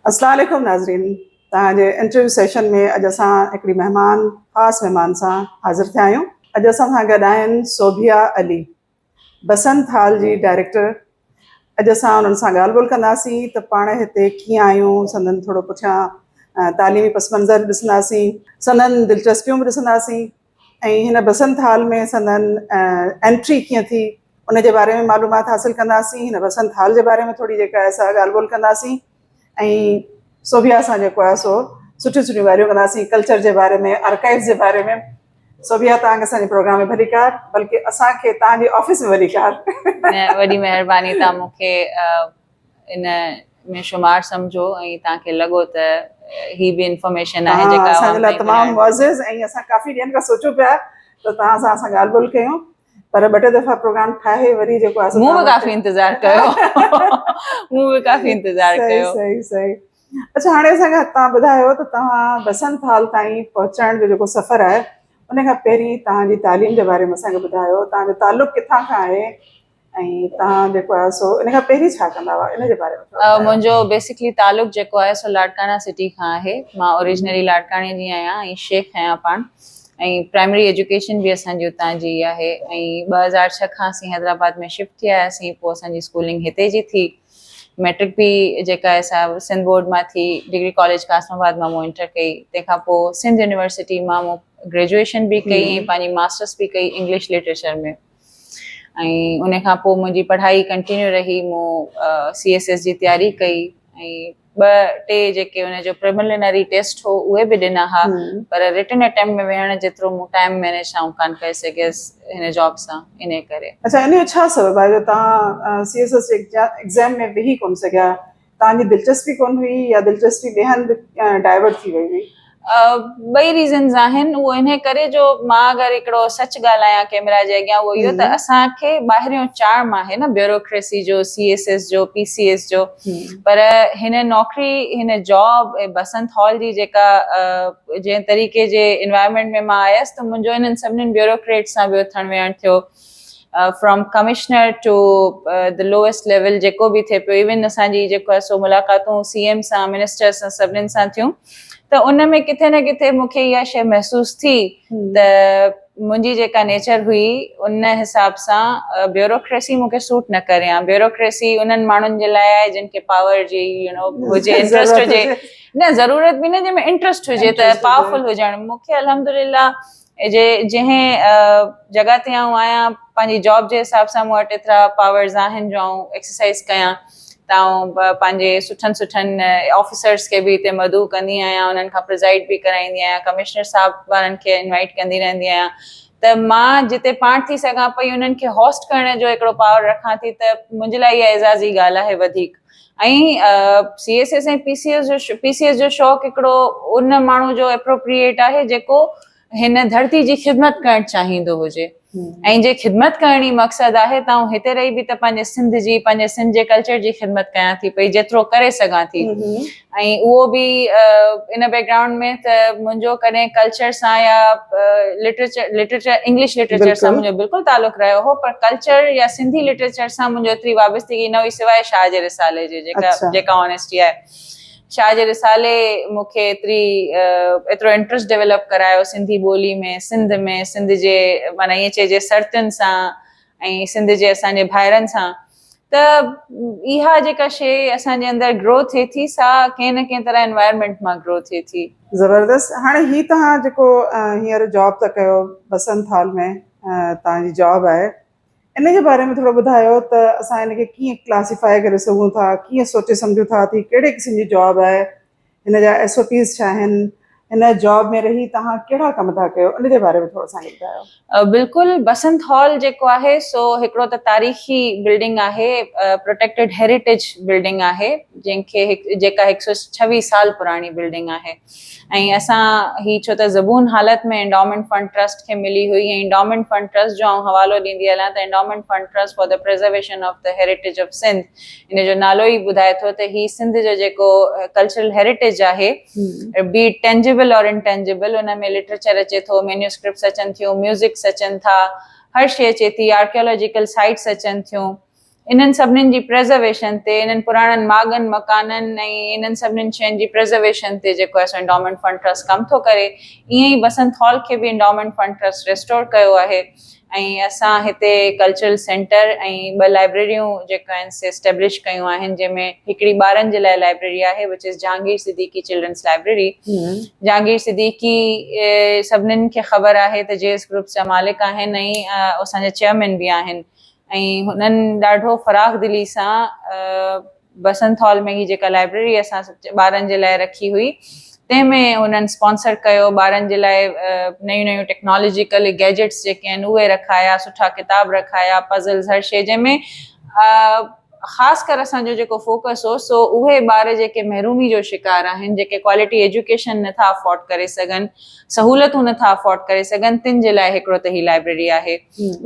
اسلام عليڪم ناظرين توهان جي انٽرويو سيشن ۾ اڄ اسان هڪڙي مهمان خاص مهمان سان حاضر ٿيا آهيون اڄ اسان سان گڏ آهن سوڀيا علي بسنت هال جي ڊائريڪٽر اڄ اسان انهن سان ڳالهه ٻولهه ڪنداسين ته پاڻ هتي ڪيئن آيون سندن ٿورو پٺيان تعليمي پس منظر به ڏسنداسين سندن دلچسپيون به ڏسنداسين ۽ هن بسنت هال ۾ سندن انٽري ڪيئن ٿي ان جي باري ۾ معلومات حاصل ڪنداسين هن بسنت هال جي باري ۾ ٿوري جيڪا آهي سا ڳالهه ٻولهه ڪنداسين ۽ سوڀيا سان جيڪو آهي سو سٺيون سٺيون ڳالهيون ڪنداسين ڪلچر جي باري ۾ آرڪائيوز جي باري ۾ سوڀيا توهان کي اسان جي پروگرام ۾ ڀليڪار بلڪه اسان کي توهان جي آفيس ۾ ڀليڪار. وڏي مهرباني توهان مون کي ان ۾ شمار سمجهو ۽ توهان کي لڳو ته هي به انفارميشن آهي جيڪا اسان جي لاء تمام معزز ۽ اسان ڪافي ڏينهن کان سوچيو پيا ته توهان سان اسان ڳالهه ٻولهه ڪيون پر ٻه ٽي دفعا پروگرام ٺاهي وري جيڪو آهي مون به ڪافي انتظار ڪيو مون به ڪافي انتظار ڪيو. صحيح صحيح اڇا هاڻي اسان کي توهان ٻڌايو ته توهان بسنت هال تائين پهچڻ جو جيڪو سفر آهي ان کان پهرين توهان جي تعليم جي باري ۾ اسان کي ٻڌايو توهان جو تعلق ڪٿان کان آهي ۽ توهان جيڪو آهي سو ان کان پهرين ڇا ڪندا هئا ان جي باري ۾ ٿورو ٻڌايو. منهنجو بيسڪلي تعلق جيڪو آهي سو لاڙڪاڻا سٽي کان آهي. مان اوريجنلي لاڙڪاڻي جي آهيان ۽ شيخ آهيان پاڻ ۽ پرائمري ايجوڪيشن به اسان جي اتان جي ئي آهي ۽ 2006 کان اسين حيدرآباد ۾ شفٽ ٿي آياسين پوء اسان جي اسڪولنگ هتي جي ٿي. ميٽرڪ به جيڪا آهي سا سنڌ بورڊ مان ٿي ڊگري ڪاليج قاسم آباد مان مون انٽر ڪئي تنهن کان پوء سنڌ يونيورسٽي مان مون گريجوئيشن به ڪئي ۽ پنهنجي ماسٽرس به ڪئي انگلش لٽريچر ۾. ۽ ان کان پوء منهنجي پڙهائي ڪنٽينيو رهي مون سي ايس ايس جي تياري ڪئي ۽ ٻه ٽي جيڪي ان جو پريملينري ٽيسٽ هو اهي به ڏنا ها پر رٽن اٽيمپٽ ۾ ويهڻ جيترو مون ٽائيم مينيج آئون ڪانه ڪري سگهيس هن جاب سان انهي ڪري. اڇا ان جو ڇا سبب آهي جو توهان سي ايس ايس جي ايگزام ۾ ويهي ڪونه سگهيا توهان جي دلچسپي ڪونه هئي يا دلچسپي ٻئي هنڌ ڊائيورٽ ٿي وئي هئي؟ ٻئي ريزنز آهن اهو انهي ڪري جو مان اگر هڪڙو سچ ڳالهايان ڪيمرا جي اڳيان اهو اهو ته اسان کي ٻاهريون چارم آهي نه بيوروڪريسي جو سي ايس ايس جو پي سي ايس جو پر هن نوڪري هن جاب بسنت هال جي جيڪا جنهن طريقي جي انوائرمينٽ ۾ مان آيس ته منهنجو انهن سڀني بيوروڪريٽس سان به اٿڻ ويهڻ ٿيو from commissioner to the lowest level جيڪو به ٿئي پيو ايون اسان جي جيڪو آهي سو ملاقاتون سي ايم سان منسٽر سان سڀنين سان ٿيون ته ان ۾ ڪٿي نه ڪٿي مون کي اها شيء محسوس ٿي ته منهنجي جيڪا نيچر هئي ان حساب سان بيوروڪريسي مون کي سوٽ نه ڪري ها بيوروڪريسي انهن ماڻهن جي لاء آهي جن کي پاور جي يو نو هجي انٽرسٽ هجي نه ضرورت به نه جنهن ۾ انٽرسٽ هجي ته پاورفل هجڻ مون کي الحمدلله جي جنهن جڳهه تي آئون آهيان پنهنجي جاب جي حساب سان مون وٽ ايترا پاورز آهن جو آئون ايڪسرسائز ڪيان ته آئون پنهنجي سٺن سٺن آفيسرز کي به هتي مدعو ڪندي آهيان انهن کان پرزائيڊ به ڪرائيندي آهيان ڪمشنر صاحب وارن کي انوائيٽ ڪندي رهندي آهيان ته مان جتي پاڻ ٿي سگهان پئي انهن کي هوسٽ ڪرڻ جو هڪڙو پاور رکان ٿي ته منهنجي لاء اها اعزازي ڳالهه آهي وڌيڪ ۽ C S S ۽ P C S جو پي سي ايس جو شوق هڪڙو ان ماڻهو جو اپروپريئيٽ آهي جيڪو هن ڌرتي جي خدمت ڪرڻ چاهيندو هجي ۽ جي خدمت ڪرڻ ئي مقصد آهي ته آئون هتي رهي به ته پنهنجي سنڌ جي پنهنجي سنڌ جي ڪلچر جي خدمت ڪيان ٿي پئي جيترو ڪري سگهان ٿي ۽ اهو به ان بيڪ گرائونڊ ۾ ته منهنجو ڪڏهن ڪلچر سان يا لٽريچر لٽريچر انگلش لٽريچر سان منهنجو بلڪل تعلق رهيو هو پر ڪلچر يا سنڌي لٽريچر سان منهنجو ايتري وابستگي نه هئي سواء شاهه جي رسالي جي جيڪا جيڪا آنيسٽي آهي شاهه جي رسالي مون کي ايتري ايترو انٽرسٽ ڊيولپ ڪرايو سنڌي ٻولي ۾ سنڌ ۾ سنڌ جي معنيٰ ائين چئجي سرتين سان ۽ سنڌ جي اسان جي ڀائرن سان ته اها جيڪا شيء اسان جي اندر گرو ٿئي ٿي سا ڪنهن نه ڪنهن طرح انوائرمينٽ مان گرو ٿئي ٿي. زبردست هاڻي هي توهان جيڪو هينئر جاب ٿا ڪيو بسنت هال ۾ توهان جي جاب آهي ان جي باري ۾ ٿورو ٻڌايو ته اسان ان کي ڪيئن ڪلاسيفائي ڪري سگهون ٿا، ڪيئن سوچي سمجهون ٿا ته هي ڪهڙي قسم جي جاب آهي، هن جا ايس او پيز ڇا آهن، هن جاب ۾ رهي توهان ڪهڙا ڪم ٿا ڪيو، ان جي باري ۾ ٿورو اسان کي ٻڌايو. بلڪل بسنت هال جيڪو آهي سو هڪڙو ته تاريخي بلڊنگ آهي، پروٽيڪٽيڊ هيريٽيج بلڊنگ آهي جنهن کي جيڪا هڪ سو ڇويهه سال پراڻي بلڊنگ آهي. ۽ اسان هي ڇو ته زبون حالت ۾ انڊومينٽ فنڊ ٽرسٽ کي ملي هئي ۽ انڊومينٽ فنڊ ٽرسٽ جو آئون حوالو ڏيندي هلان ته endowment fund trust for the preservation of the heritage of Sindh ان جو نالو ئي ٻڌائي ٿو ته هي سنڌ جو جيڪو ڪلچرل هيريٽيج آهي بي it tangible اور انٽينجبل ان ۾ لٽريچر اچي ٿو مينيوسڪرپٽس اچن ٿيون ميوزڪس اچن ٿا هر شيء اچي ٿي آرڪيالاجيڪل سائيٽس اچن ٿيون. انهن سڀنين جي پريزرويشن تي، انهن پراڻن ماڳن مڪانن ۽ انهن سڀنين شين جي پريزرويشن تي جيڪو آهي سو انڊومينٽ فنڊ ٽرسٽ ڪم ٿو ڪري. ائين ئي بسنت هال کي به انڊومينٽ فنڊ ٽرسٽ ريسٽور ڪيو آهي ۽ اسان هتي ڪلچرل سينٽر ۽ ٻه لائبريريون جيڪو آهن سي اسٽيبلش ڪيون آهن جنهن ۾ هڪڙي ٻارن جي لاء لائبريري آهي which is Jahangir Siddiqui children's library. Jahangir Siddiqui سڀنين کي خبر آهي ته جي ايس گروپس جا مالڪ آهن ۽ اسان جا چيئرمين به آهن. ۽ هنن ڏاڍو فراخ دلي سان بسنت هال ۾ هي جيڪا لائبريري اسان ٻارن جي لاء رکي هئي تنهن ۾ هنن اسپانسر ڪيو ٻارن جي لاء نيون نيون ٽيڪنالاجيڪل گيجيٽس جيڪي آهن اهي رکايا سٺا ڪتاب رکايا پزلز هر شي جنهن ۾ خاص ڪر اسان جو جيڪو فوڪس هو سو اهي ٻار جيڪي محرومي جو شڪار آهن جيڪي ڪوالٽي ايجوڪيشن نٿا افورڊ ڪري سگهن سهولتون نٿا افورڊ ڪري سگهن تن جي لاء هڪڙو ته هي لائبريري آهي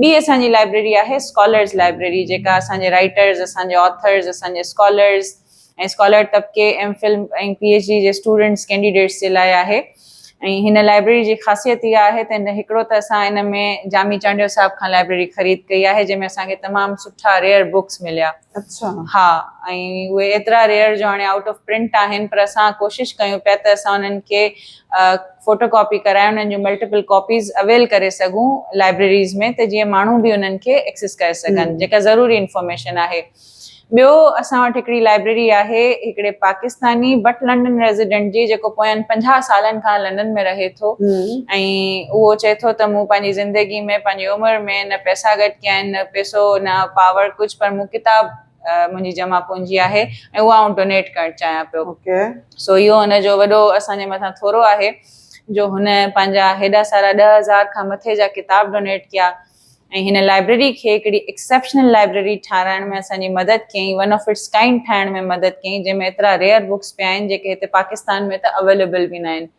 ٻي اسان جي لائبريري آهي اسڪالرز لائبريري جيڪا اسان جي رائٽرز اسان جي آٿرز اسان جي اسڪالرز ۽ اسڪالر طبقي M Phil ۽ P H D جي اسٽوڊنٽس ڪينڊيڊيٽس جي لاء آهي ۽ هن لائبريري جي خاصيت اها آهي ته هڪڙو ته اسان ان ۾ جامي چانڊيو صاحب کان لائبريري خريد ڪئي آهي جنهن ۾ اسان کي تمام سٺا ريئر بڪس مليا اڇا. ها ۽ اهي ايترا ريئر جو هاڻي آئوٽ آف پرنٽ آهن پر اسان ڪوشش ڪيون پيا ته اسان انهن کي فوٽو ڪاپي ڪرائي انهن جون ملٽيپل ڪاپيز اويل ڪري سگهون لائبريريز ۾ ته جيئن ماڻهو به انهن کي ايڪسيس ڪري سگهن جيڪا ضروري انفارميشن آهي ٻيو اسان وٽ هڪڙي لائبريري آهي هڪڙي پاڪستاني بٽ لنڊن ريزيڊنٽ جي جيڪو پوين 50 سالن کان لنڊن ۾ رهي ٿو ۽ اهو چئي ٿو ته مون پنهنجي زندگي ۾ پنهنجي عمر ۾ نه پئسا گڏ ڪيا آهن نه پئسو نه پاور ڪجهه پر مون ڪتاب منهنجي جمع پونجي آهي ۽ اها آئون ڊونيٽ ڪرڻ چاهيان پيو سو اهو هن جو وڏو اسان جي مٿان ٿورو آهي جو هن پنهنجا هيڏا سارا 10,000 کان مٿي جا ڪتاب ڊونيٽ ڪيا ۽ هن لائبريري کي هڪڙي ايڪسيپشنل لائبريري ٺاهرائڻ ۾ اسان جي مدد ڪيائين ون آف it's kind ٺاهڻ ۾ مدد ڪيائين جنهن ۾ ايترا ريئر بڪس پيا آهن جيڪي هتي پاڪستان ۾ ته اويليبل به ناهن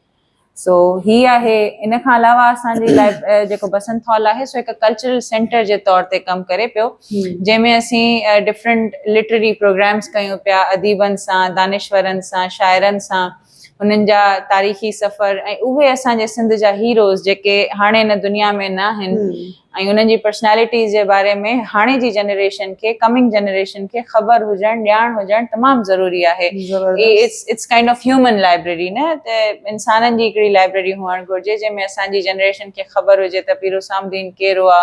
سو هي آهي ان کان علاوه اسان جي لاء جيڪو بسنت هال آهي سو هڪ ڪلچرل سينٽر جي طور تي ڪم ڪري پيو جنهن ۾ اسين ڊفرنٽ لٽرري پروگرامز ڪيون پيا اديبن سان دانشورن سان شاعرن سان انهن جا تاريخي سفر ۽ اهي اسان جي سنڌ جا هيروز جيڪي هاڻي هن دنيا ۾ نه آهن ۽ انهن جي پرسنالٽيز جي باري ۾ هاڻي جي جنريشن کي ڪمنگ جنريشن کي خبر هجڻ ڄاڻ هجڻ تمام ضروري آهي it's it's kind of human library نه ته انسانن جي هڪڙي لائبريري هئڻ گهرجي جنهن ۾ اسان جي جنريشن کي خبر هجي ته پير حسام الدين ڪير هئا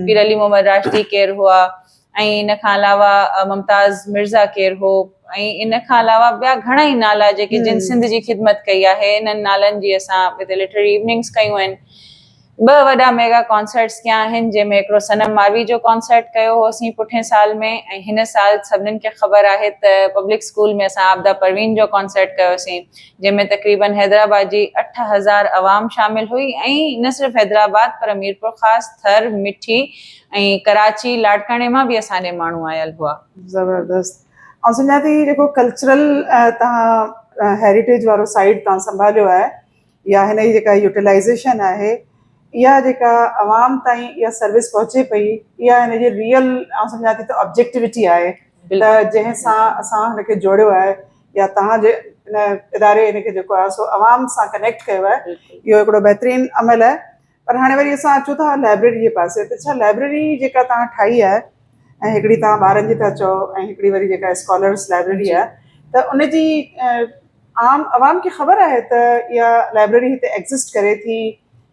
پير علي محمد راشدي ڪير هئا ۽ ان کان علاوه ممتاز مرزا ڪير هو ۽ ان کان علاوه ٻيا گهڻا ئي نالا جيڪي جن سنڌ جي خدمت ڪئي آهي انهن نالن جي اسان هتي لٽرري ايوننگس ڪيون آهن ٻه وڏا ميگا ڪانسرٽس ڪيا آهن جنهن ۾ هڪڙو صنم ماروي جو ڪانسرٽ ڪيو هوسين پٺئين سال ۾ ۽ هن سال سڀنين کي خبر آهي ته پبلڪ اسڪول ۾ اسان عابده پروين جو ڪانسرٽ ڪيوسين جنهن ۾ تقريبن حيدرآباد جي 8000 عوام شامل هئي ۽ نه صرف حيدرآباد پر ميرپورخاص، ٿر، مٺي ۽ ڪراچي، لاڙڪاڻي مان به اسان ڏي ماڻهو آيل هئا. زبردست آئون سمجهان ٿي هي جيڪو ڪلچرل توهان هيريٽيج وارو سائيڊ توهان سنڀاليو آهي يا هن جي جيڪا يوٽيلائيزيشن آهي اها جيڪا عوام تائين اها سروس پهچي پئي اها هن جي ريئل آئون سمجهان ٿي ته آبجيڪٽيوٽي آهي ته جنهن سان اسان هن کي جوڙيو آهي يا توهان جي ان اداري هن کي جيڪو آهي سو عوام سان ڪنيڪٽ ڪيو آهي اهو هڪڙو بهترين عمل آهي پر هاڻي وري اسان اچون ٿا لائبريري جي پاسي ته ڇا لائبريري جيڪا توهان ٺاهي آهي ۽ هڪڙي توهان ٻارن جي ٿا چئو ۽ هڪڙي وري جيڪا اسڪالرس لائبريري آهي ته ان جي عام عوام کي خبر آهي ته اها لائبريري هتي ايگزسٽ ڪري ٿي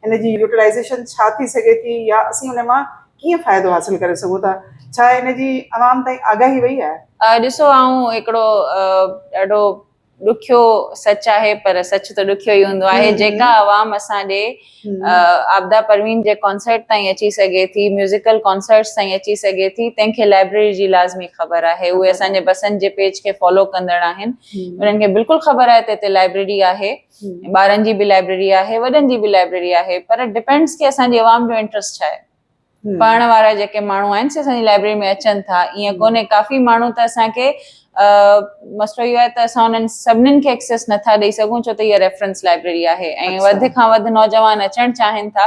ان جي يوٽيلائيزيشن ڇا ٿي سگهي ٿي يا اسين ان مان ڪيئن فائدو حاصل ڪري سگهون ٿا ڇا ان جي عوام تائين آگاهي وئي آهي؟ ڏسو آئون هڪڙو ڏاڍو ڏکيو سچ آهي پر سچ ته ڏکيو ئي هوندو آهي جيڪا عوام اسان ڏي عابده پروين جي ڪانسرٽ تائين اچي سگهي ٿي ميوزيڪل ڪانسرٽس تائين اچي سگهي ٿي تنهن کي لائبريري جي لازمي خبر آهي اهي اسان جي بسن جي پيج کي فالو ڪندڙ آهن انهن کي بلڪل خبر آهي ته هتي لائبريري آهي ٻارن جي به لائبريري آهي وڏن جي به لائبريري آهي پر ڊپينڊس ڪي اسان جي عوام جو انٽرسٽ ڇا آهي پڙهڻ وارا جيڪي ماڻهو آهن سي اسان جي لائبريري ۾ اچن ٿا ائين ڪونهي ڪافي ماڻهو ته اسان کي مسئلو اهو آهي ته اسان انهن سڀنين کي ايڪسيس نٿا ڏئي سگهون ڇو ته اها ريفرنس لائبريري آهي ۽ وڌ کان وڌ نوجوان اچڻ چاهين ٿا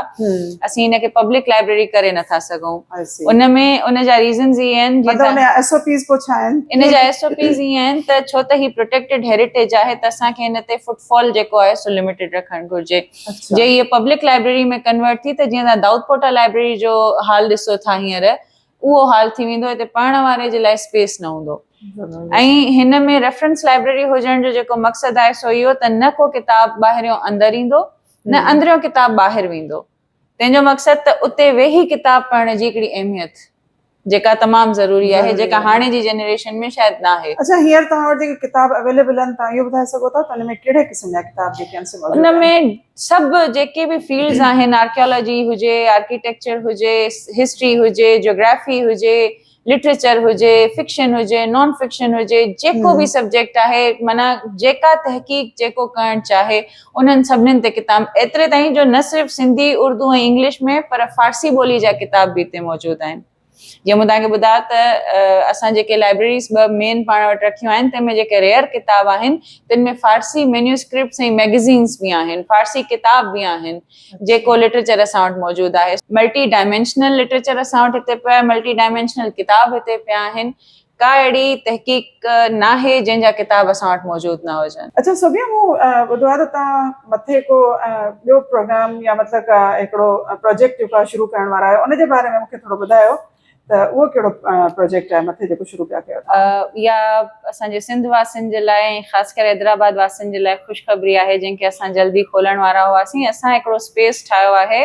اسين ان کي پبلڪ لائبريري ڪري نٿا سگهون ان ۾ ان جا ريزنز اهي آهن مطلب ان جا ايس او پيز پوء ڇا آهن ان جا ايس او پيز اهي آهن ته ڇو ته هي پروٽيڪٽيڊ هيريٽيج آهي ته اسان کي ان تي فٽ فال جيڪو آهي سو لميٽيڊ رکڻ گهرجي جي هي پبلڪ لائبريري ۾ ڪنورٽ ٿي ته جيئن توهان دائود پوٽا لائبريري جو حال ڏسو ٿا هينئر اهو حال ٿي ويندو هتي پڙهڻ واري جي لاء اسپيس نه هوندو ۽ هن ۾ ريفرنس لائبريري هجڻ جو جيڪو مقصد آهي سو اهو ته نه ڪو ڪتاب ٻاهريون اندر ايندو نه اندريون ڪتاب ٻاهر ويندو تنهن جو مقصد ته اتي ويهي ڪتاب پڙهڻ جي هڪڙي اهميت جيڪا تمام ضروري آهي جيڪا هاڻي جي جنريشن ۾ شايد ناهي. اڇا هينئر توهان وٽ جيڪي ڪتاب اويليبل آهن توهان اهو ٻڌائي سگهو ٿا ته ان ۾ ڪهڙي قسم جا ڪتاب جيڪي آهن سي موجود آهن؟ ان ۾ سڀ جيڪي به فيلڊز آهن آرڪيالاجي هجي، آرڪيٽيڪچر هجي، هسٽري هجي، جيوگرافي هجي، لٽريچر هجي، فڪشن هجي، نان فڪشن هجي، جيڪو به سبجيڪٽ آهي معنيٰ جيڪا تحقيق جيڪو ڪرڻ چاهي انهن سڀنين تي ڪتاب ايتري تائين جو نه صرف سنڌي، اردو ۽ انگلش ۾ پر فارسي ٻولي جا ڪتاب به هتي موجود آهن. جيئن مون توهان کي ٻڌايو ته اسان جيڪي لائبريريز ٻه مين پاڻ وٽ رکيون آهن تنهن ۾ جيڪي ريئر ڪتاب آهن تن ۾ فارسي مينيوسڪرپٽس ۽ ميگزينس به آهن فارسي ڪتاب به آهن جيڪو لٽريچر اسان وٽ موجود آهي ملٽي ڊائمينشنل لٽريچر اسان وٽ هتي پيو آهي ملٽي ڊائمينشنل ڪتاب هتي پيا آهن ڪا اهڙي تحقيق ناهي جنهن جا ڪتاب اسان وٽ موجود نه هجن. اڇا صوبيا مون ٻڌو آهي ته توهان مٿي ڪو ٻيو پروگرام يا مطلب ڪا هڪڙو پروجيڪٽ جيڪو آهي شروع ڪرڻ وارا آهيو ان جي باري ۾ مون کي ٿورو ٻڌايو ته اهو ڪهڙو پروجيڪٽ آهي مٿي جيڪو شروع پيا ڪيو توهان. اها اسان جي سنڌ واسين جي لاء ۽ خاص ڪري حيدرآباد واسين جي لاء خوشخبري آهي جنهن کي اسان جلدي کولڻ وارا هئاسين اسان هڪڙو اسپيس ٺاهيو آهي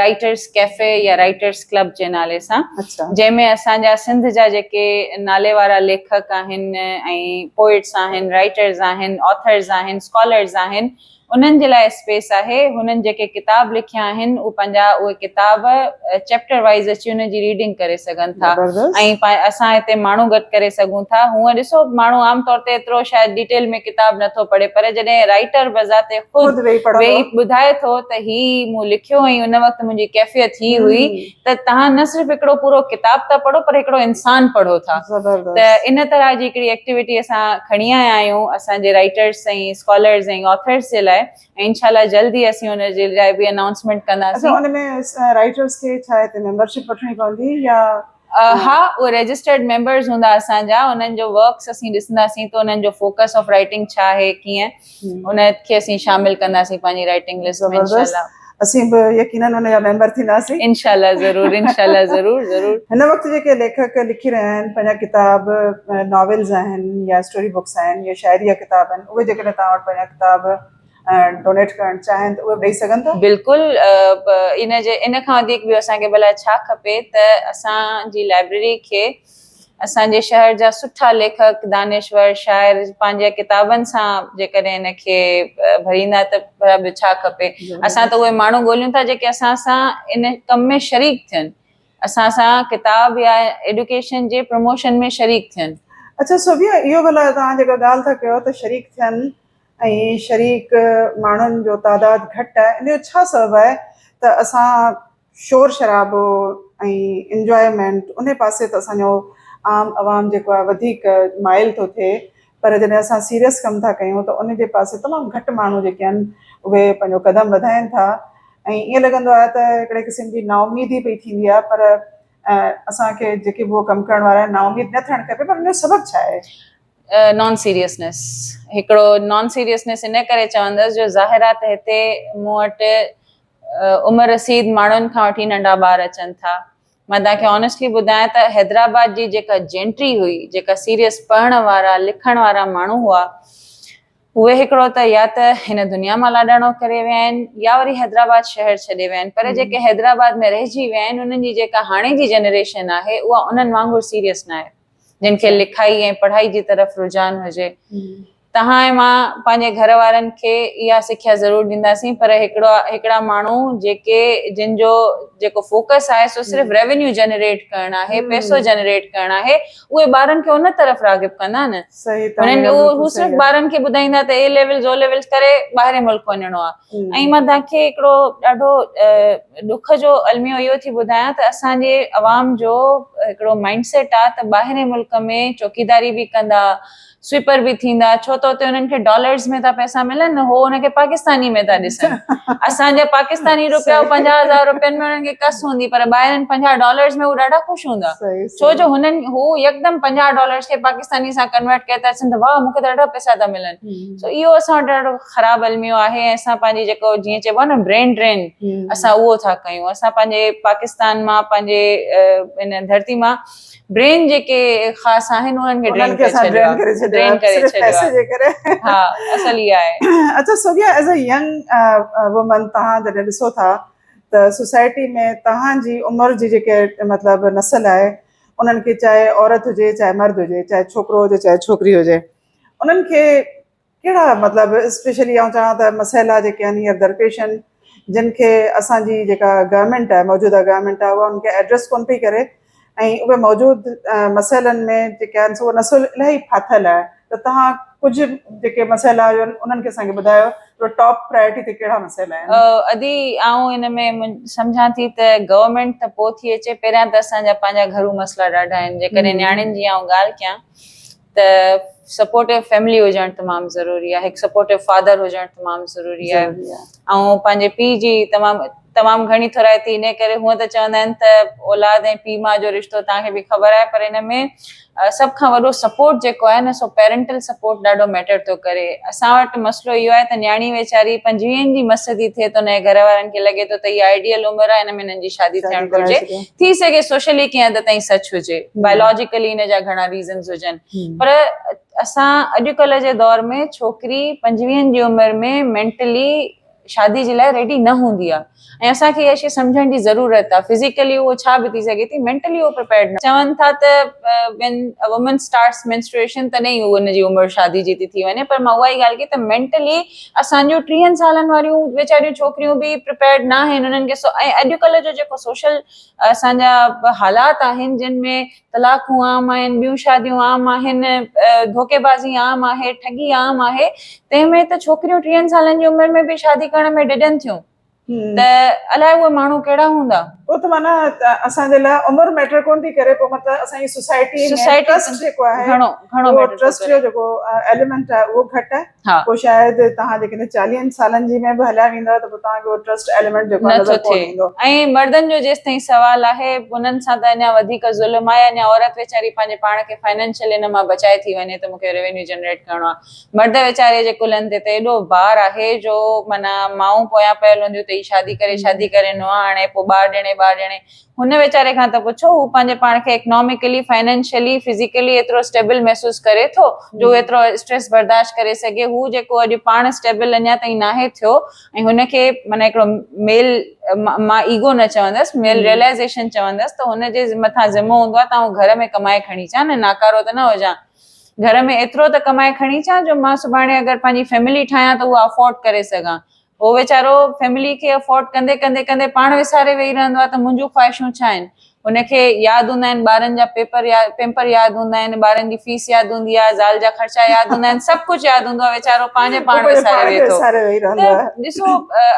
رائيٽرس ڪيفي يا رائيٽرس ڪلب جي نالي سان جنهن ۾ اسان جا سنڌ جا جيڪي نالي وارا ليکڪ آهن ۽ پوئٽس آهن رائيٽرز آهن آٿرز آهن اسڪالرز آهن انهن جي لاء اسپيس آهي هنن جيڪي ڪتاب لکيا آهن اهي پنهنجا اهي ڪتاب چيپٽر وائيز اچي انهن جي ريڊنگ ڪري سگهن ٿا ۽ اسان هتي ماڻهو گڏ ڪري سگهون ٿا هونء ڏسو ماڻهو عام طور تي ايترو شايد ڊيٽيل ۾ ڪتاب نٿو پڙهي پر جڏهن رائيٽر بذات خود ويهي ٻڌائي ٿو ته هي مون لکيو ۽ ان وقت منهنجي ڪيفيت هي هئي ته توهان نه صرف هڪڙو پورو ڪتاب ٿا پڙهو پر هڪڙو انسان پڙهو ٿا ته ان طرح جي هڪڙي ايڪٽيوٽي اسان کڻي آيا آهيون اسان جي رائيٽرس ۽ اسڪالرز ۽ آٿرس جي لاء ۽ انشاء الله جلد ئي اسين ان جي لاء به انائونسمينٽ ڪنداسين. اڇا ان ۾ رائيٽرس کي ڇا هتي ميمبرشپ وٺڻي پوندي يا ها اهي رجسٽرڊ ميمبرز هوندا اسان جا انهن جو ورڪس اسين ڏسنداسين ته انهن جو فوڪس آف رائيٽنگ ڇا آهي ڪيئن ان کي اسين شامل ڪنداسين پنهنجي رائيٽنگ لسٽ ۾ انشاء الله. اسين به يقينن ان جا ميمبر ٿينداسين. انشاء الله ضرور انشاء الله ضرور ضرور. هن وقت جيڪي ليکڪ لکي رهيا آهن پنهنجا ڪتاب ناولز آهن يا اسٽوري بڪس آهن يا شاعري جا ڪتاب آهن اهي جيڪڏهن توهان وٽ پنهنجا ڪتاب ڊونيٽ ڪرڻ چاهين ته اهي به ڏئي سگهن ٿا؟ بلڪل ان جي ان کان وڌيڪ ٻيو اسان کي ڀلا ڇا کپي ته اسان جي لائبريري کي اسان جي شهر جا سٺا ليکڪ دانشور شاعر پنهنجي ڪتابن سان جيڪڏهن ان کي ڀريندا ته ڀلا ٻيو ڇا کپي اسان ته اهي ماڻهو ڳوليون ٿا جيڪي اسان سان ان ڪم ۾ شريڪ ٿين اسان سان ڪتاب يا ايڊيوڪيشن جي پروموشن ۾ شريڪ ٿين. اڇا صوبيا اهو ڀلا توهان جيڪا ڳالهه ٿا ڪيو ته شريڪ ٿين ۽ شريڪ ماڻهن جو تعداد گهٽ آهي ان جو ڇا سبب آهي ته اسان شور شرابو ۽ انجوائمينٽ ان پاسي ته اسان جو عام عوام جيڪو آهي وڌيڪ مائل ٿو ٿئي پر جڏهن اسان سيريس ڪم ٿا ڪيون ته ان جي پاسي تمام گهٽ ماڻهو جيڪي آهن اهي پنهنجو قدم وڌائين ٿا ۽ ائين لڳندو آهي ته هڪڙي قسم جي نااميدي پئي ٿيندي آهي پر اسان کي جيڪي به اهو ڪم ڪرڻ وارا آهن نااميد نه ٿيڻ کپي پر ان جو سبب ڇا آهي؟ نان سيريسنيس هڪڙو نان سيريسنيس ان ڪري چوندس جو ظاهر آ ته هتي مون وٽ عمر رسيد ماڻهن کان وٺي ننڍا ٻار اچن ٿا مان توهان کي آنيسٽلي ٻڌايان ته حيدرآباد جي جيڪا جينٽري هئي جيڪا سيريس پڙهڻ وارا لکڻ وارا ماڻهو هئا اهي هڪڙو ته يا ته هن دنيا مان لاڏاڻو ڪري ويا آهن يا وري حيدرآباد شهر ڇڏي ويا آهن پر جيڪي حيدرآباد ۾ رهجي ويا آهن انهن جي جيڪا هاڻي جي جنريشن آهي اها انهن وانگر سيريس ناهي جن کي لکائي ۽ پڙهائي جي طرف رجحان هجي. توهان ۽ مان پنهنجي گهر وارن کي اها سکيا ضرور ڏينداسين پر هڪڙا هڪڙا ماڻهو جيڪي جن جو جيڪو فوڪس آهي سو صرف ريونيو جنريٽ ڪرڻ آهي پئسو جنريٽ ڪرڻ آهي اهي ٻارن کي ان طرف راغب ڪندا نه انهن هو صرف ٻارن کي ٻڌائيندا ته اي ليولز او ليولز ڪري ٻاهرين ملڪ وڃڻو آهي ۽ مان توهان کي هڪڙو ڏاڍو ڏک جو الميو اهو ٿي ٻڌايان ته اسان جي عوام جو هڪڙو مائنڊ سيٽ آ ته ٻاهرين ملڪ ۾ چوڪيداري به ڪندا، سوئپر به ٿيندا ڇو ته اتي انهن کي ڊالرز ۾ ٿا پئسا ملن هو ان کي پاڪستاني ۾ ٿا ڏسن. اسان جا پاڪستاني روپيا 50 هزار روپين ۾ انهن کي ڪس هوندي پر ٻاهرين 50 ڊالرز ۾ هو ڏاڍا خوش هوندا ڇو جو هنن هو يڪدم 50 ڊالرز کي پاڪستاني سان ڪنورٽ ڪري ٿا ڏسن ته واهه مون کي ته ڏاڍا پئسا ٿا ملن. سو اهو اسان وٽ ڏاڍو خراب الميو آهي ۽ اسان پنهنجي جيڪو جيئن چئبو آهي نه برين ڊرين اسان اهو ٿا ڪيون اسان پنهنجي پاڪستان مان پنهنجي ان ڌرتي غلطي مان برين جيڪي خاص آهن انهن کي ڊرين ڪري ڇڏيو آهي، ڊرين ڪري ڇڏيو آهي. ها اصل اها آهي. اڇا Sobia as a young woman توهان جڏهن ڏسو ٿا ته سوسائٽي ۾ توهان جي عمر جي جيڪي مطلب نسل آهي انهن کي چاهي عورت هجي چاهي مرد هجي چاهي ڇوڪرو هجي چاهي ڇوڪري هجي انهن کي ڪهڙا مطلب اسپيشلي آئون چوان ته مسئلا جيڪي آهن هينئر درپيش آهن جن کي اسان جي جيڪا گورنمينٽ آهي موجوده گورنمينٽ آهي اها ان کي ايڊريس ڪونه پئي ڪري ۽ اهي موجود مسئلن ۾ جيڪي آهن سو نسل الاهي ڦاٿل آهي ته توهان ڪجهه جيڪي مسئلا آهن انهن کي اسان کي ٻڌايو ته ٽاپ پرائرٽي تي ڪهڙا مسئلا آهن. ادي آئون ان ۾ سمجهان ٿي ته گورنمينٽ ته پوء ٿي اچي پهريان ته اسان جا پنهنجا گهرو مسئلا ڏاڍا آهن جيڪڏهن نياڻين جي آئون ڳالهه ڪيان ته سپورٽو فيملي هجڻ تمام ضروري آهي هڪ سپورٽو فادر هجڻ تمام ضروري آهي ۽ پنهنجي پيء جي تمام تمام گهڻي ٿورائتي ان ڪري هونء ته چوندا آهن ته اولاد ۽ پيء ماء جو رشتو توهان کي به خبر آهي پر ان ۾ سڀ کان وڏو سپورٽ جيڪو آهي نه سو پيرنٽل سپورٽ ڏاڍو ميٽر ٿو ڪري اسان وٽ مسئلو اهو آهي ته نياڻي ويچاري پنجويهن جي مس ٿي ٿئي ته ان جي گهر وارن کي لڳي ٿو ته اها آئيڊيل عمر آهي ان ۾ هنن جي شادي ٿيڻ گهرجي ٿي سگهي سوشلي ڪنهن حد تائين سچ هجي بايولاجيڪلي ان جا گهڻا ريزنز هجن پر اسان اڄڪلهه جي دور ۾ ڇوڪري پنجويهن جي عمر ۾ مينٽلي شادي جي لاء ريڊي نه هوندي آهي ۽ اسان کي اها شي سمجهڻ جي ضرورت آهي فزيڪلي اهو ڇا به ٿي سگهي ٿي مينٽلي اهو پريپيئرڊ نه چون ٿا ته when a woman starts menstruation تڏهن ئي ان جي عمر شادي جي ٿي ٿي وڃي پر مان اها ئي ڳالهه ڪئي ته مينٽلي اسان جون ٽيهن سالن واريون ويچاريون ڇوڪريون به پريپيئرڊ نه آهن انهن کي ۽ اڄڪلهه جو جيڪو سوشل اسان جا حالات آهن جن ۾ طلاقون عام آهن ٻيون شاديون عام آهن ڌوڪيبازي عام آهي ٺڳي عام آهي تنهن ۾ ته ڇوڪريون ٽيهن سالن جي عمر ۾ به شادي ڪرڻ ۾ ڊڄن ٿيون ته الائي اهي ماڻهو ڪهڙا هوندا. پوء ته معنيٰ اسان جي لاء عمر ميٽر ڪونه ٿي ڪري پوء مطلب اسان جي سوسائٽي ۾ ٽرسٽ جيڪو آهي گهڻو گهڻو اهو ٽرسٽ جو جيڪو ايليمينٽ آهي اهو گهٽ آهي پوء شايد توهان جيڪڏهن چاليهن سالن جي ۾ به هليا ويندؤ ته پوء توهان کي اهو ٽرسٽ ايليمينٽ جيڪو آهي نظر ڪونه ايندو. ۽ مردن جو جيستائين سوال آهي انهن سان ته اڃا وڌيڪ ظلم آهي اڃا عورت ويچاري پنهنجي پاڻ کي فائنانشل ان مان بچائي ٿي وڃي ته مون کي ريونيو جنريٽ ڪرڻو آهي مرد ويچاري جي ڪلهن تي ته ايڏو بار آهي جو معنيٰ مائون پويان پيل هونديون ته هي شادي ڪري شادي ڪري نونهن آڻي پوء ٻار ڄڻي ٻار ڄڻي هن ويچاري کان ته پڇو هو پنهنجي پاڻ کي اڪناميڪلي فائنانشلي فزيڪلي ايترو اسٽيبل محسوس ڪري ٿو جو هو ايترو اسٽريس برداشت ڪري سگهي هو جيڪو اڄ پاڻ اسٽيبل اڃا تائين ناهي ٿيو ۽ هن کي معنيٰ هڪڙو ميل مان ايگو نه چوندس ميل ريئلائزيشن چوندس ته هن جي مٿان ذمو هوندو آهي ته آئون گهر ۾ ڪمائي کڻي اچان نه ناڪارو ته نه هجان گهر ۾ ايترو ته ڪمائي کڻي اچان جو مان سڀاڻي اگر پنهنجي فيملي ٺاهيان ته اها افورڊ ڪري سگهان. هو ويچارو فيملي کي افورڊ ڪندي ڪندي ڪندي پاڻ وساري ويهي رهندو آهي ته منهنجون خواهشون ڇا آهن. هن کي ياد هوندا آهن ٻارن جا پيپر پيمپر ياد هوندا آهن، ٻارن جي فيس ياد هوندي آهي، زال جا خرچا ياد هوندا آهن، سڀ ڪجهه ياد هوندو آهي ويچارو پنهنجي پاڻ وساري ويهي ٿو. ته ڏسو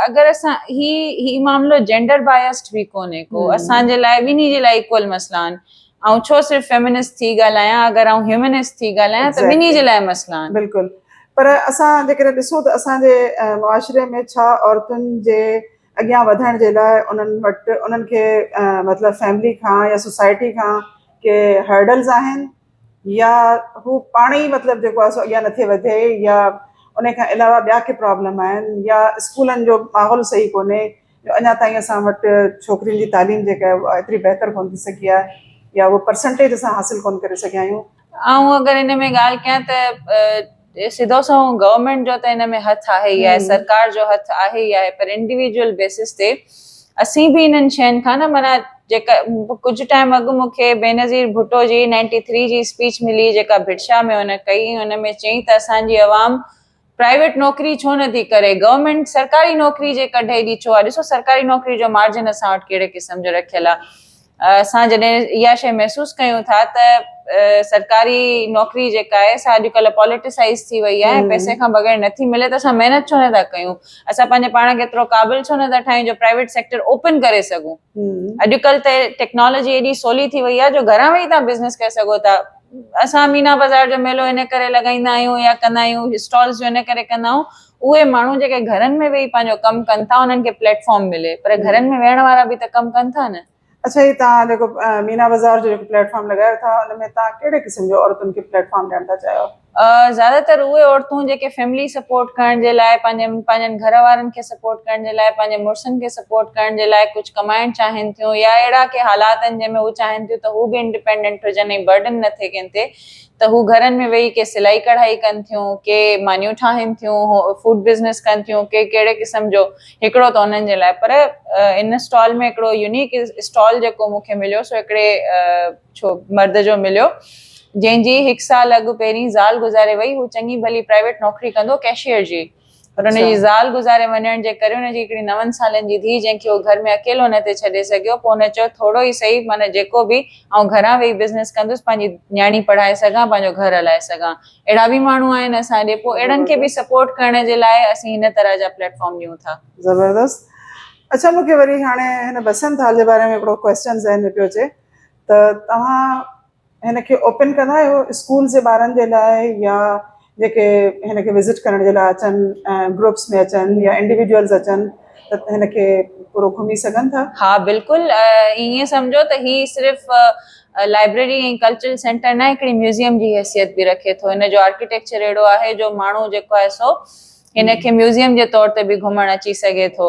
اگر اسان هي هي معاملو جينڊر بائسڊ به ڪونهي ڪو اسان جي لاء ٻنهي جي لاء ايڪول مسئلا آهن. آئون ڇو صرف فيمنسٽ ٿي ڳالهايان اگر آئون هيومنسٽ ٿي ڳالهايان ته ٻنهي جي لاء مسئلا آهن. بلڪل پر اسان جيڪڏهن ڏسون ته اسان جي معاشري ۾ ڇا عورتن جي اڳيان وڌڻ جي لاء انهن وٽ انهن کي مطلب فيملي کان يا سوسائٽي کان ڪي هرڊلز آهن يا هو پاڻ ئي مطلب جيڪو آهي سو اڳيان نٿي وڌي يا ان کان علاوه ٻيا ڪي پرابلم آهن يا اسڪولن جو ماحول صحيح ڪونهي جو اڃا تائين اسان وٽ ڇوڪرين جي تعليم جيڪا آهي اها ايتري بهتر ڪونه ٿي سگهي آهي يا اهو پرسنٽيج اسان حاصل ڪونه ڪري سگهيا آهيون. آئون اگر ان ۾ ڳالهه ڪيان ته سڌو سنئون گورنمينٽ جو ته ان ۾ هٿ آهي ئي آهي سرڪار جو هٿ آهي ئي آهي پر انڊيويجوئل بيسس تي اسين به انهن شين کان نه معنيٰ جيڪا ڪجهه ٽائيم اڳ مون کي بينظير ڀٽو جي نائنٽي ٿري جي اسپيچ ملي جيڪا ڀٽشاهه ۾ هن ڪئي ان ۾ چيائين ته اسان جي عوام پرائيويٽ نوڪري ڇو نه ٿي ڪري، گورنمينٽ سرڪاري نوڪري جي ڪڍ ايڏي ڇو آهي، ڏسو سرڪاري نوڪري جو مارجن اسان وٽ ڪهڙي قسم جو رکيل آهي، اسان جڏهن اها شيء محسوس ڪيون ٿا ته سرڪاري نوڪري جيڪا آهي سا اڄڪلهه پاليٽيسائيز ٿي وئي آهي ۽ پئسي کان بغير نٿي ملي ته اسان محنت ڇو نٿا ڪيون، اسان پنهنجي پاڻ کي ايترو قابل ڇو نٿا ٺاهيون جو پرائيويٽ سيڪٽر اوپن ڪري سگهون، اڄڪلهه ته ٽيڪنالاجي ايڏي سولي ٿي وئي آهي جو گهران ويهي توهان بزنس ڪري سگهو ٿا. اسان مينا بازار جو ميلو ان ڪري لڳائيندا آهيون يا ڪندا آهيون اسٽالز جو ان ڪري ڪندا آهيون اهي ماڻهو جيڪي گهرن ۾ ويهي پنهنجو ڪم ڪن ٿا انهن کي پليٽ فارم ملي پر گهرن ۾ ويهڻ وارا به ته ڪم ڪن ٿا نه. اڇا هي توهان جيڪو مينا بازار جو جيڪو پليٽ فارم لڳايو ٿا ان ۾ توهان ڪهڙي قسم جو عورتن کي پليٽ فارم ڏيڻ ٿا چاهيو؟ زياده تر اهي عورتون جيڪي فيملي سپورٽ ڪرڻ جي لاء پنهنجن پنهنجن گهر وارن کي سپورٽ ڪرڻ جي لاء پنهنجي مڙسن کي سپورٽ ڪرڻ جي لاء ڪجهه ڪمائڻ چاهين ٿيون يا اهڙا ڪي حالات آهن جنهن ۾ هو چاهين ٿيون ته هو به انڊيپينڊنٽ هجن ۽ برڊن نه ٿئي ڪنهن تي ته هو گهرن ۾ ويهي ڪي سلائي ڪڙهائي ڪن ٿيون ڪي مانيون ٺاهين ٿيون فوڊ بزنس ڪن ٿيون ڪي ڪهڙي قسم جو هڪڙو ته انهن جي لاء پر ان اسٽال ۾ هڪڙو يونيڪ اسٽال جيڪو مون کي مليو سو هڪڙي ڇو مرد جو مليو جنهن جي هڪ سال اڳ پهرين زال گذاري وئي هو چڱي ڀلي پرائيويٽ نوڪري ڪندو ڪيشيئر جي پر ان جي زال گذاري وڃڻ جي ڪري ان جي هڪڙي نون سالن جي ڌيء جنهن کي هو گهر ۾ اڪيلو نه ٿي ڇڏي سگهيو پوء هن چيو ٿورو ئي سهي معنيٰ جيڪو به آئون گهران ويهي بزنس ڪندس پنهنجي نياڻي پڙهائي سگهان پنهنجو گهر هلائي سگهان اهڙا به ماڻهو آهن اسان ڏي پوء اهڙن کي به سپورٽ ڪرڻ جي لاء اسين هن طرح جا پليٽ فارم ڏيون ٿا. زبردست اڇا مون کي وري هاڻي هن بسنت هال جي باري ۾ هڪڙو ڪويسچن ذهن ۾ پيو اچي ته توهان هن کي اوپن ڪندا آهيو اسڪول جي ٻارن جي لاء يا جيڪي هن کي وزٽ ڪرڻ جي لاء اچن گروپس ۾ اچن يا انڊيويجوئلز اچن ته هن کي پورو گهمي سگهن ٿا؟ ها بلڪل ائين سمجهو ته هي صرف لائبريري ۽ ڪلچرل سينٽر نه هڪڙي ميوزيم جي حيثيت به رکي ٿو هن جو آرڪيٽيڪچر اهڙو آهي جو ماڻهو جيڪو آهي سو هن کي ميوزيم جي طور تي به گهمڻ اچي سگهي ٿو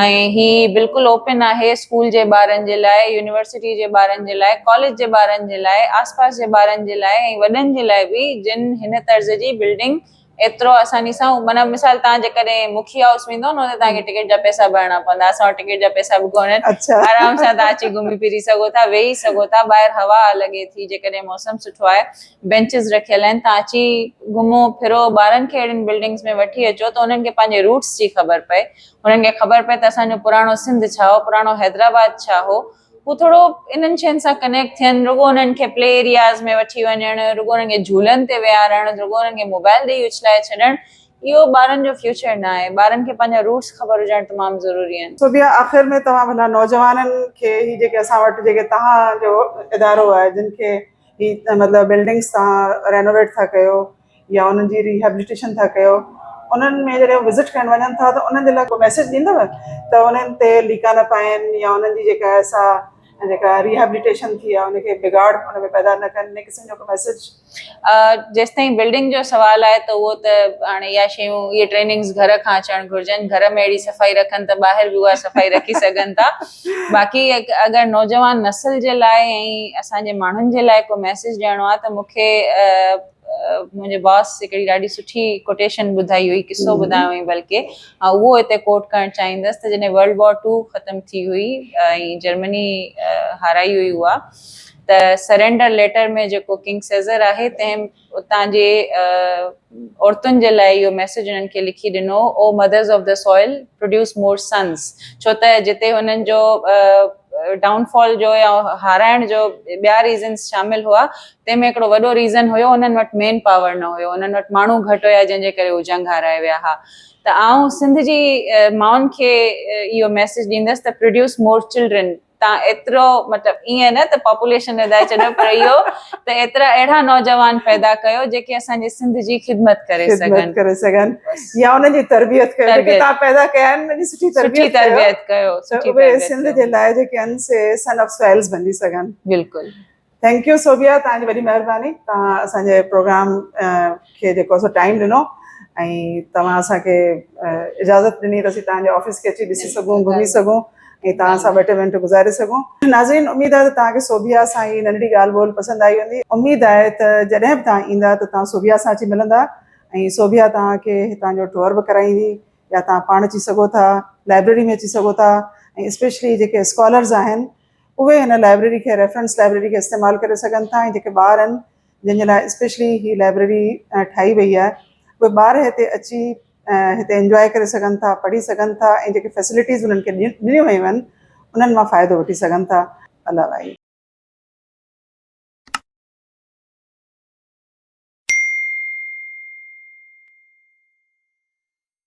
۽ هي بلڪل اوپن آهي اسڪول جي ٻارن جي لاء يونيورسٽي جي ٻارن جي لاء ڪاليج جي ٻارن جي لاء آس پاس جي ٻارن جي لاء ۽ وڏن جي لاء به جن هن طرز جي بلڊنگ ايترو آساني سان معنيٰ مثال تان جيڪڏهن مکي هائوس ويندو نه اتي تان کي ٽڪيٽ جا پئسا ڀرڻا پوندا اسان وٽ ٽڪيٽ جا پئسا به ڪونهن آرام سان تان اچي گهمي ڦري سگهو ٿا ويهي سگهو ٿا ٻاهر هوا لڳي ٿي جيڪڏهن موسم سٺو آهي بينچز رکيل آهن تان اچي گهمو ڦرو ٻارن کي اهڙين بلڊنگز ۾ وٺي اچو ته انهن کي پنهنجي روٽس جي خبر پئي انهن کي خبر پئي ته اسان جو پراڻو سنڌ ڇا هو پراڻو حيدرآباد ڇا هو هو ٿورو انهن شين سان ڪنيڪٽ ٿين رڳو انهن کي پلي ايرياز ۾ وٺي وڃڻ رڳو انهن کي جهولن تي ويهارڻ رڳو انهن کي موبائل ڏئي اڇلائي ڇڏڻ اهو ٻارن جو فيوچر نه آهي ٻارن کي پنهنجا روٽس خبر هجڻ تمام ضروري آهن. سوڀيا آخر ۾ توهان ڀلا نوجوانن کي هي جيڪي اسان وٽ جيڪي توهان جو ادارو آهي جن کي هي مطلب بلڊنگس توهان رينوويٽ ٿا ڪيو يا انهن جي ريهيبليٽيشن ٿا ڪيو انهن ۾ جڏهن وزٽ ڪرڻ وڃن ٿا ته انهن جي لاء ڪو ميسيج ڏيندؤ ته انهن تي ليڪا نه پائن يا انهن جي جيڪا آهي سا جيڪا ريهيبليٽيشن ٿي آهي ان کي بگاڙ ان ۾ پيدا نه ڪن ان قسم جو ڪو ميسيج. جيستائين بلڊنگ جو سوال آهي ته اهو ته هاڻي اها شيون اهي ٽريننگز گهر کان اچڻ گهرجن گهر ۾ اهڙي صفائي رکن ته ٻاهر به اها صفائي رکي سگهن ٿا باقي اگر نوجوان نسل جي لاء ۽ اسان جي ماڻهن جي لاء ڪو ميسيج ڏيڻو آهي ته مون کي منهنجي باس هڪڙي ڏاڍي سٺي ڪوٽيشن ٻڌائي هئي قصو ٻڌايو هئي بلڪه اهو هتي ڪوٽ ڪرڻ چاهيندس ته جڏهن ورلڊ وار ٽو ختم ٿي هئي ۽ جرمني هارائي هئي اها ته سرينڊر ليٽر ۾ جيڪو ڪنگ سيزر آهي تنهن اتان جي عورتن جي لاء اهو ميسيج انهن کي لکي ڏنو O mothers of the soil produce more sons ڇو ته جتي هنن جو ڊائون فال جو يا هارائڻ جو ٻيا ريزنس شامل هئا تنهن ۾ هڪڙو وڏو ريزن هيو انهن وٽ مين پاور نه هيو انهن وٽ ماڻهو گهٽ هيا جنهن جي ڪري هو جنگ هارائي ويا ها ته آئون سنڌ جي مائن کي اهو ميسيج ڏيندس ته پروڊيوس مور چلڊرن تان ايترو مطلب ائين نه ته پاپوليشن وڌائي ڇڏيو پر اهو ته ايترا اهڙا نوجوان پيدا ڪيو جيڪي اسان جي سنڌ جي خدمت ڪري سگهن خدمت ڪري سگهن يا انهن جي تربيت ڪيو جيڪي تان پيدا ڪيا آهن انهن جي سٺي تربيت سٺي تربيت ڪيو سٺي تربيت سنڌ جي لاء جيڪي آهن سي سن آف سوائلز بنجي سگهن. بلڪل. Thank you Sobia توهان جي وڏي مهرباني توهان اسان جي پروگرام کي جيڪو سو ٽائيم ڏنو ۽ توهان اسان کي اجازت ڏني ته اسين توهان جي آفيس کي اچي ڏسي سگهون گهمي سگهون ۽ توهان سان ٻه ٽي منٽ گذاري سگهون. ناظرين اميد آهي ته توهان کي سوڀيا سان هي ننڍڙي ڳالهه ٻولهه پسند آئي هوندي. اميد آهي ته جڏهن به توهان ايندا ته توهان سوڀيا سان اچي ملندا ۽ سوڀيا توهان کي هتان جو ٽوئر به ڪرائيندي يا توهان پاڻ اچي سگهو ٿا لائبريري ۾ اچي سگهو ٿا ۽ اسپيشلي جيڪي اسڪالرز آهن اهي هن لائبريري کي ريفرنس لائبريري کي استعمال ڪري سگهن ٿا ۽ جيڪي ٻار آهن جن جي لاء اسپيشلي هي لائبريري ٺاهي وئي آهي اهي ٻار هتي اچي هتي انجواء ڪري سگهن ٿا پڙهي سگهن ٿا ۽ جيڪي فيسلٽيز انهن کي ڏنيون ويون آهن انهن مان فائدو وٺي سگهن ٿا الله وائي.